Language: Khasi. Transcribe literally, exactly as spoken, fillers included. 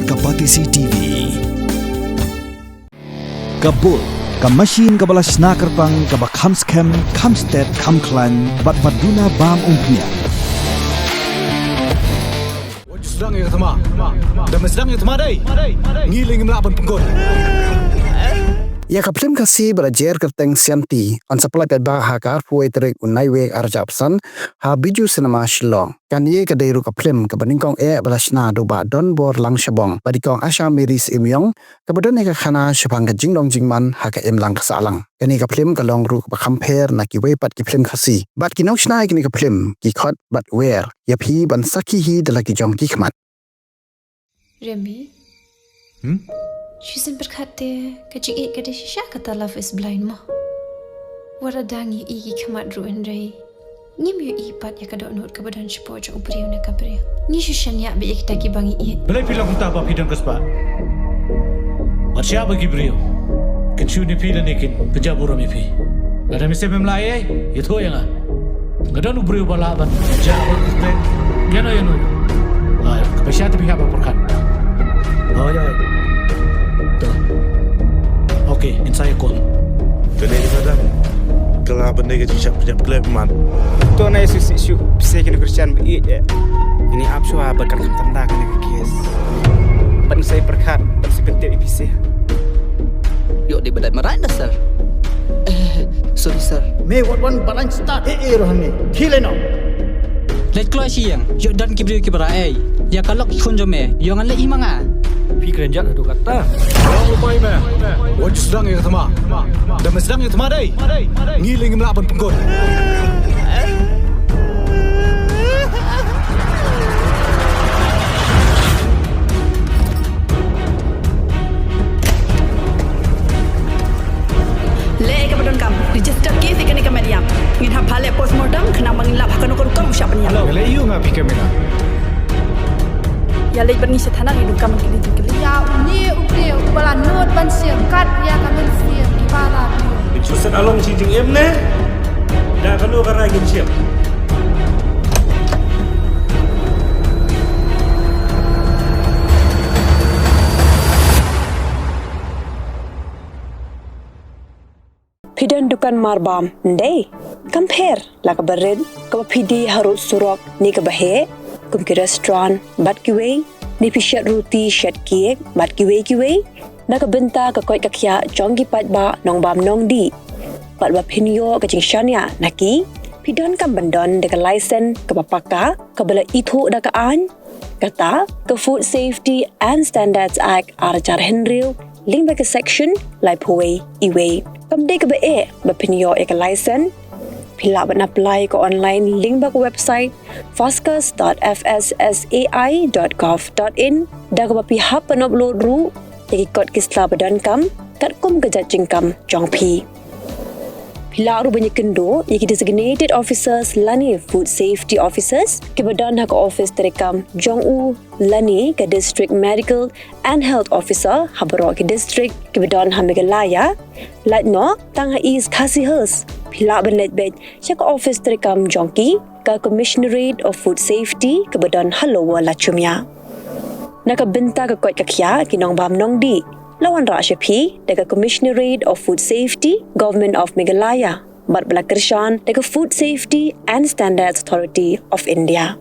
Ka Batesi T V. Ka bul, ka machine kaba la shna kyrpang, kaba kham skhem, kham stet, kham khlaiñ, bad ba duna bam umphniang. Wat ju sdang ïa ka thma. Da me sdang ïa ka thma dei, ngi lei ngim lah ban pynkut. Ïa ka phlim Khasi ba la jer kyrteng Sianti yn sa pynlait paidbah ha ka arphew tarik u Naiwieng arhajar arphew san ha Bijou Cinema Shillong. Kane ka dei ruh ka phlim kaba nyngkong eh ba la shna da u Bah Donborlang Shabong bad i Kong Asha Mary Syiemiong, kaba don ïa ka khana shaphang ka jingdon jingman ha ka imlang ka sahlang. Kane ka phlim ka long ruh kaba kham pher na kiwei pat ki phlim Khasi. Bad ki nongshna ïa kane ka phlim ki khot bad wer ïa phi ban sakhi hi da la ki jong ki khmat. Remi. Hmm? Shu sien pyrkhat te, ka jingïeit ka dei shisha kata love is blind mo. Wat la dang ïohi ki khmat ruh hynrei ngim ïohi pat ïa ka dohnud kaba don shapoh jong u briew ne ka briew. Ngi shu shaniah beit ïa kita kiba ngi ïeit. Balei phi long kumta ba phi don ka spah? Wat shah ba ki briew kin shu ne phi lane kin pynjah burom ïa phi. Lada me shem em lah ei ei, ïathuh ïa nga. Nga don u briew ba lah ban jah bad kyrteng ïano ïano. Ai, ka pisa te phi hap ban pyrkhat. Oi, oi. To. Okay, ngin sa ïa call. Kane ka dang ka lah ban dei ka jingshah pynjah pynjah man. To, nai shu shu shu pisa kine Christian ba ïeit eh. Ini ap shuwa ba kan kham tanda kane ka case. Ban sa ïa pyrkhat, ban sa ïa pyntip ïa pisa. Ïoh dei ba dei marai na, sir. Eh, sorry, sir. Me wat wan balang start eh eh roh hangne. Khie lei noh. Leit kloi shi ïing. Ïoh don ki briew kiba ra ei. Ïa ka lok khun jong me ïoh ngan leit hi ma nga. Phi kren jat haduh katta. Long u pai me. Wat ju sdang ïa ka thma. Da me sdang ïa ka thma dei, ngi lei ngim lah ban pynkut. Leh ïa kaba donkam, register case ïa kane ka met ïap. Ngin hap phah leh postmortem khnang ba ngin lap ha kano ka rukom u shah pynïap. Nga leh ïa u nga phi ka mena. Ïa leit bad ngi sha thana, ngi donkam ban kylli jingkylli. Ïa une u briew uba la nud ban shim kat ïa ka mynsiem kiba la briew. Phin shu set along shi jingim ne? Da kano ka rai ngin shim? Phi don dukan marbam, ym dei? Kam pher la kaba rit, kaba phi die harud surok ne kaba heh, kum ki restaurant bad kiwei, ne phi shet ruti, shet cake bad kiwei kiwei. Na ka bynta ka koit ka khiah jong ki paidbah nongbam nongdih, bad ba phin ïoh ka jingshaniah na ki, phi donkam ban don da ka license kaba paka, kaba la ithuh da ka aiñ, kata ka Food Safety and Standards Act arhajar hynriew, lyngba ka section laiphew wei E wei. Kam dei kaba eh ba phin ïoh ïa ka license. Phi lah ban apply ka online lyngba ka website foscus dot F S S A I dot gov dot in, da kaba phi hap ban upload ruh ïa ki kot ki sla ba donkam katkum ka jait jingkam jong phi. Phi lah ruh ban ïakynduh ïa ki designated officers lane food safety officers kiba don ha ka office treikam jong u lane ka district medical and health officer ha baroh ki district kiba don ha Meghalaya. Lait noh tang ha East Khasi Hills, phi lah ban leit beit sha ka office treikam jong ki, ka Commissionerate of Food Safety kaba don ha Lower Lachumia. Na ka bynta ka koit ka khiah ki nongbam nongdih, la wanrah sha phi da ka Commissionerate of Food Safety, Government of Meghalaya, bad ba la kyrshan da ka Food Safety and Standards Authority of India.